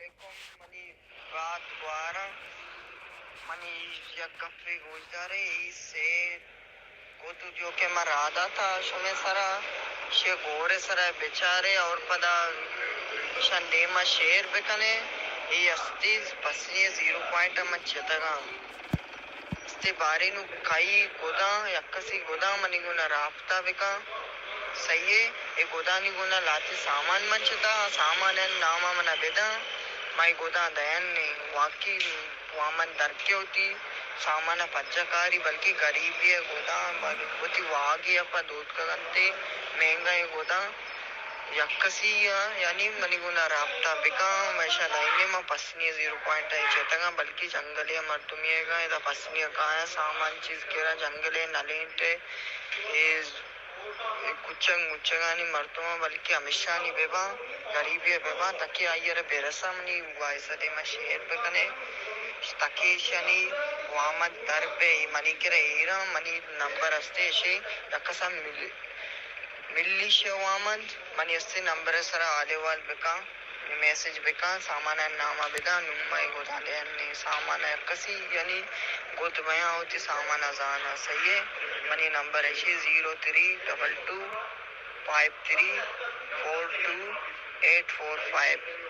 علیکم، منی برات گوارا، منی یک گپے گوشدارے، ای سے گد جو کہ من راہ داتا شمے سرا، شے گورے سرا بچارے اور پدا شن دیما شیئر بکنے۔ ای استی پسنی زیرو پوائنٹ من چتگاں۔ استی بارے نو کئی گداں، یک کسی گداں منی گونا رابطہ بکن۔ صحیح ہے، اے گدانی گونا لاتی سامان من چتا، سامان ناما منا بداں، مائی گداں دین نے۔ واقعی وامن درکے ہوتی سامان پجا کاری، بلکہ غریبی ہے گداں، بل-، ہوتی واگی اپا دوت کگنتے، مہنگا ہے گداں۔ یک کسی آ، یعنی منی گونا رابطہ بکن، میں شاید آئینے ما پسنی زیرو پوائنٹ آئی چتگاں، بلکہ جنگلی مردمی گا، ادا پسنی کایا سامان چیز کرا جنگلے نلینٹ اے، اے کچگ مچگانی مردم، بلکہ ہمیشانی ببا، غریبی ببا، تاکہ آئی را برسا منی وائس دیما شیئر بکنے، تاکہ شنی وامد در بے، منی کرا ایران، منی نمبر ہستے، شی یک کسا مل-، ملی شے وامد، منی استی نمبر سرا حال احوال بکن، میسج بکن، سامان ناما بدن، نمائی گدان دے ہنی، سامان ہر کسی یعنی گد بیاں ہوتی سامان ازانا، صحیح ہے؟ منی نمبر ہے شی zero three double two five three four two eight four five.